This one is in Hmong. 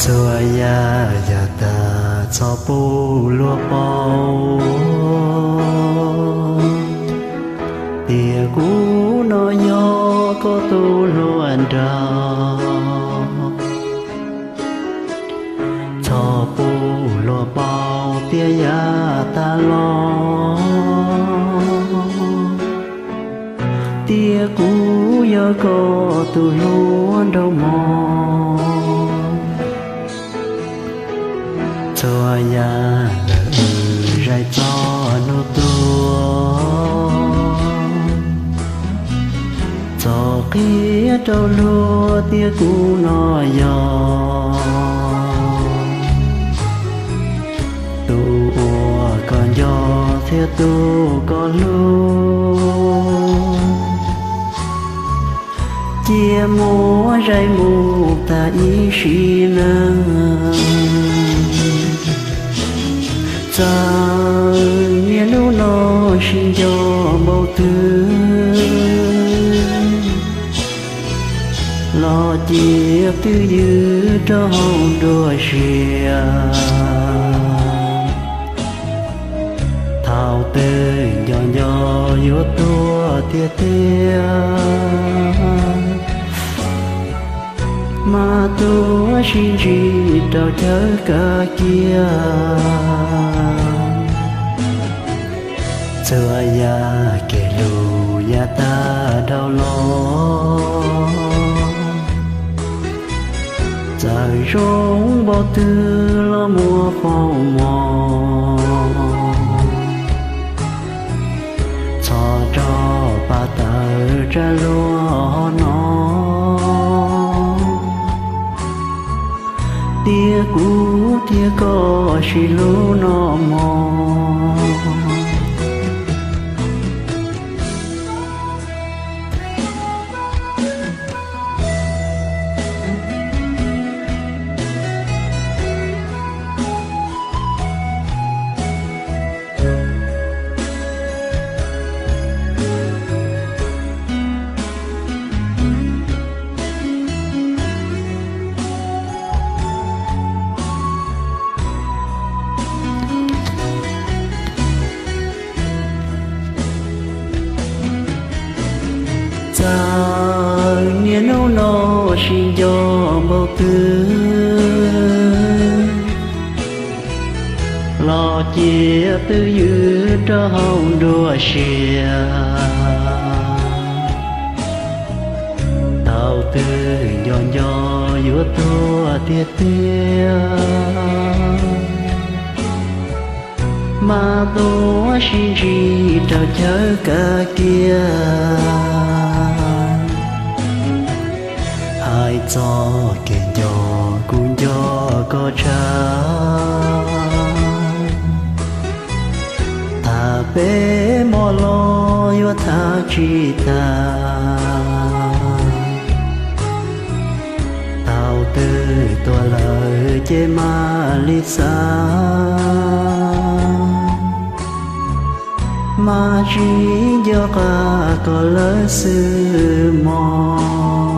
Txhua yam yam tag txhob pub luag paub tias kuv no yog koj tus hluas nraug. Txhob pub luag paub tias yav tag los tias kuv yog koj tus hluas nraug mog. Txhua yam lawm wb zais txog hnub tuag, txhob qhia rau luag tias kuv no yog tus uas koj nco thiab tus koj hlub. Cia muab zais mus tag ib sim neej, txawm niaj hnub no sib nco npaum twg los cia twj ywm rau hauv nruab siab. Thaum twg nco nco yuav tuag tiag tiag, mas tuav sib ntsib rau chaw kav kiab. Txhua yam kev hlub yav tag dhau los, txawm zoo npaum twg los muab foom mos, txhob rov pab tawm tsam luag hov no tias kuv thiab koj sib hlub no mog. Txawm niaj hnub no sib nco npaum twg los cia twj ywm rau hauv nruab siab. Thaum twg nco nco yuav tuag tiag tiag, mas tuav sib ntsib rau chaw kav kiab. Hais txog kev nco kuv nco koj tshaj, tham peb hmo los yuav tham tsis tag. Thaum twg tuag lawm ces mam li xav, mas tsis nco qab koj lawm xwb mog.